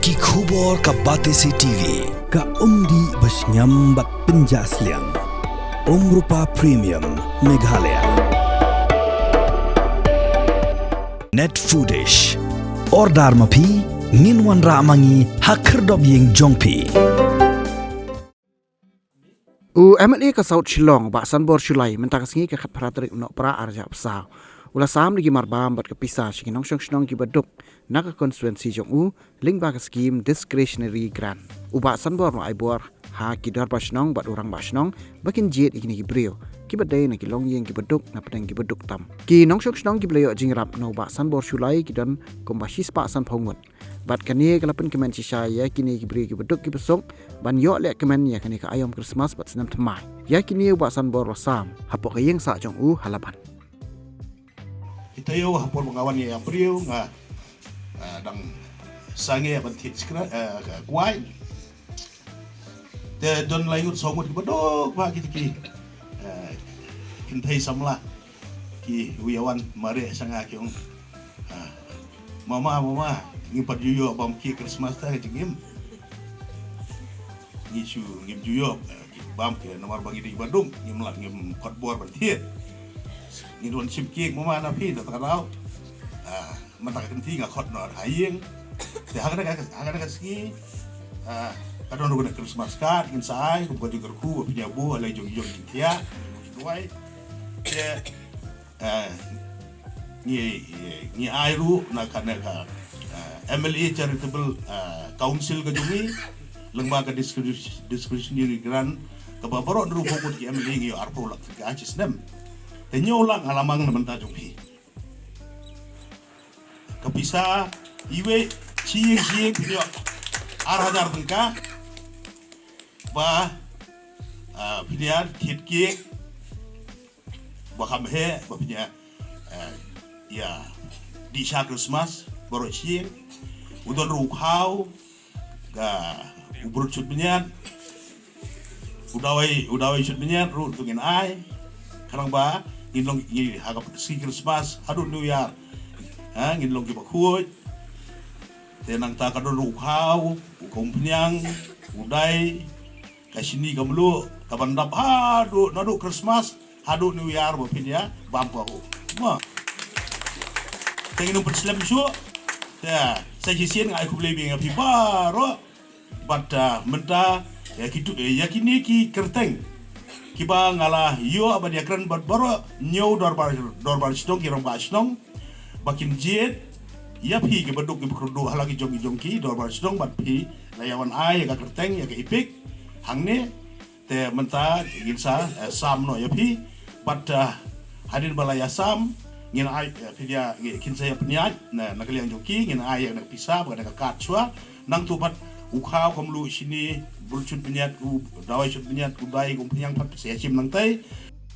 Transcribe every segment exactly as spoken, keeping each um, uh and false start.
Ki khubor ka Batesi T V. Ka umdih ba shngiam bad pynjah sliang. Umrupa Premium Meghalaya. Net Foodish. Order ma phi, ngin wanrah ma ngi ha khyrdop ïing jong phi. U M L A ka South Shillong, Bah Sanbor Shullai, mynta ka sngi ka khatphra tarik u Nohprah arhajar arphew saw, u la sam da ki marbam bad ka pisa sha ki nongshong shnong kiba duk na ka constituency jong u, lyngba ka skhim discretionary grant. U Bah Sanbor u la ai bor ha ki dorbar shnong bad u rangbah shnong ba kin jied ïa kine ki briew kiba dei na ki longïing kiba duk na pdeng kiba duk tam. Ki nongshong shnong kiba la ïoh jingïarap na u Bah Sanbor Shullai ki don kumba shispah sanphew ngut. Bad kane ka la pynkmen shisha ïa kine ki briew kiba duk kiba suk ban ïoh lehkmen ïa kane ka aïom Christmas bad snem thymmai. Ïa kine u Bah Sanbor u la sam hapoh ka ïing sah jong u ha Laban. Kita ïoh ha por ba nga wan ïa briew nga, ah, dang sangeh ban thied skra, ah, ka kwai. Te don lai ngut saw ngut kiba duk ba kita ki, ah, kynthei samla kiba ïa wan mareh sha nga ki ong, ah, mama, mama, ngi pat ju ïoh bam ki Christmas ta ka jingim. Ngi shu ngim ju ïoh, eh, bam ki namar ba ngi dei ba duk, ngim lah, ngim kot bor ban thied. Ngi don shim ki mama na phi ta ta ka daw. Ah, mynta ka kynti nga khot noh ha ïing. Te ha kane ka, ha kane ka sngi, ah, ka don ruh kane Christmas card, ngin sa ai kum ka jingkyrkhu ba phin ïa buh ha la jong jong jingthiah, jingduwai. Te, ah, ngi, ngi ai ruh na kane ka, ah, M L A Charitable, ah, Council ka jong ngi, lyngba ka discre-, discretionary grant kaba baroh hynriew phew ngut ki M L A ngi ïoh arphew lak tyngka shi snem. Te hynñiew lak nga la mang na bynta jong phi. Ka pisa iwei shi ïing shi ïing phin ïoh arhajar tyngka. Ba, ah, phin ïa thied cake ba kham heh ba phin ïa, ah, ïa dih sha Christmas baroh shi ïing. U don ruh u khaw, ka, u brut shut bniat, u dawai, u dawai shut bniat ruh to ngin ai. Khnang ba ngin long, ngi ha ka sngi Christmas haduh New Year, ha, ngin long kiba khuid. Te nangta ka don ruh u khaw, u khum pniang, u dai, ka shini ka mluh, ka ban dap haduh, naduh Christmas haduh New Year ba phin ïa bam ka ho. Ma. Te ngin ym pynslem shuh. Te sa shisien nga ai khublei biang ïa phi baroh. Bad, ah, mynta ïa kitu, ïa kine ki kyrteng kiba nga la ïoh ban ïakren bad baroh hynñiew dorbar, dorbar shnong, ki rangbah shnong ba kin jied ïa phi kiba duk kiba kyrduh ha la ki jong ki jong ki dorbar shnong bad phi la ïa wan ai ïa ka kyrteng, ïa ka epik hangne. Te mynta ngin sa, eh, sam noh ïa phi. Bad, eh, hadien ba la ïa sam, ngin ai, eh, phi ïa, ngin, kin sa ïa pynïaid na, na ka liang jong ki, ngin ai ïa na ka pisa bad na ka kad shuwa. Nangtu bad u khaw, ka mluh, shini, brut shut bniat, u dawai shut bniat, u dai, u khum pniang pat sa ïa shim nangtai.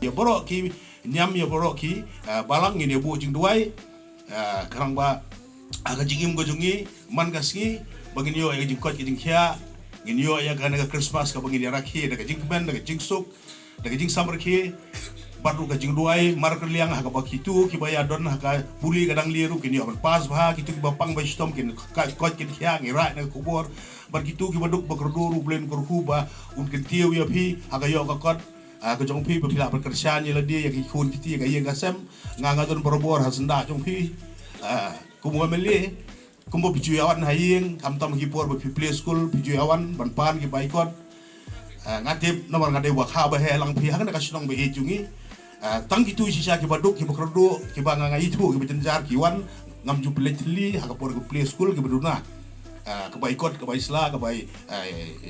Ïa baroh ki niam, ïa baroh ki, eh, balang, ngin ïa buh jingduwai. Ah, khnang ba, ah, ka jingim ka jong ngi man ka sngi ba ngin ïoh ïa ka jingkoit ka jingkhiah, ngin ïoh ïa kane ka Christmas kaba ngin ïa rakhe da ka jingkmen, da ka jingsuk, da ka jingsamrkhie bad ruh ka jingduwai markylliang ha kaba kito kiba ïa don ha ka pule ka dang lieh ruh kin ïoh ban pass bha, kito kiba pang ba shitom kin ka-, koit kin khiah, ngi raid na ka khubor. Bad kito kiba duk ba kyrduh ruh, U Blei un kyrkhu ba un kyntiew ïa phi ha ka ïoh ka kot, ah, ka jong phi, ba phi lah ban kyrshan ïa lade, ïa ki khun kti, ïa ka ïing ka sem. Nga, nga don barabor ha syndah jong phi. Ah, kum u M L A, kumba phi ju ïa wan ha ïing, khamtam ha ki por ba phi plie skul, phi ju ïa wan ban pan ki bai kot. Ah, nga tip namar nga dei ba kha ba heh lang phi ha kane ka shnong ba ïeit jong ngi. Ah, tang kito shisha kiba duk, kiba kyrduh, kiba nga, nga ithuh, kiba jynjar ki wan, ngam ju pynleit thylli ha ka por ki plie skul, kiba duna. Ah, ka bai kot, ka bai sla, ka bai, ah,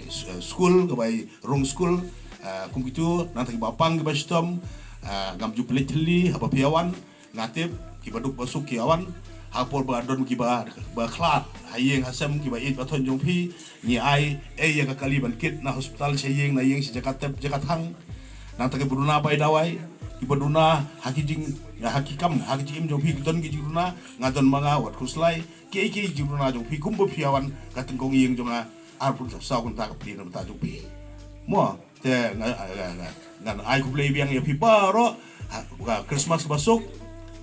s-, ah, skul, ka bai rung skul, ah, kum kito, nangta kiba pang kiba shitom, ah, ngam ju pynleit thylli haba phi ïa wan, nga tip kiba duk ba suk ki ïa wan, ha por ba don kiba, ba khlad ha ïing ha sem, kiba ïeit ba thoiñ jong phi, ngi ai, eh, ïa ka kali ban kit na hospital sha ïing na ïing, sha jaka tep jaka thang. Nangta kiba duna bai dawai, kiba duna ha ki jing, ha ki kam, ha ki jingim jong phi, ki don ki jingduna, nga don ma nga wat khuslai, kiei kiei ki jingduna jong phi, kumba phi ïa wan ka tyngkong ïing jong nga, arphew saw kynta ka plie na bynta jong phi. Mo, te nga, nga, nga, ngan ai khublei biang ïa phi baroh, ha, ka Christmas kaba suk,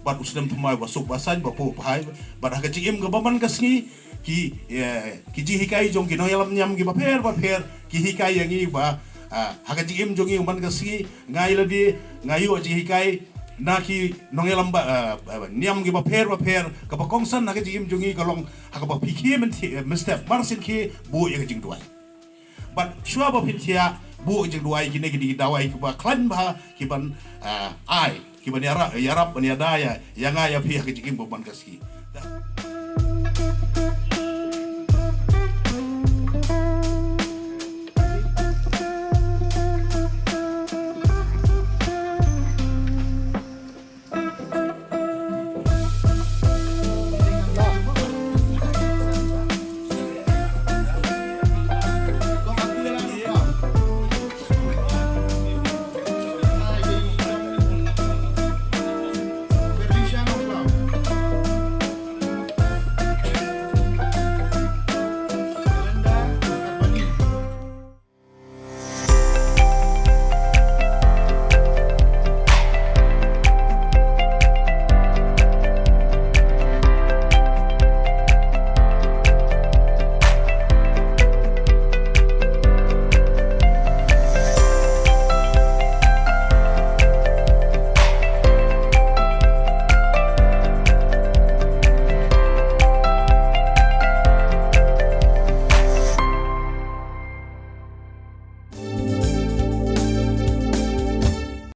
bad u snem thymmai ba suk ba saiñ ba phuh ba hai, bad ha ka jingim kaba man ka sngi ki, eh, ki jinghikai jong ki nongïalam niam kiba pher ba pher ki hikai ïa ngi ba, ah, ha ka jingim jong ngi man ka sngi nga ïa lade nga ïoh jinghikai na ki nongïalam ba, ah, ah, niam kiba pher ba pher. Kaba kongsan ha ka jingim jong ngi ka long ha kaba phi khie mynstep, mynstep mar sien khie buh ïa ka jingduwai. Bad shuwa ba phin thiah buh jingduwai kine ki dei ki dawai kiba khlaiñ bha kiban, ah, ai kiban ïarap, ïarap ban ïada ïa, ïa nga ïa phi ha ka jingim ba man ka sngi.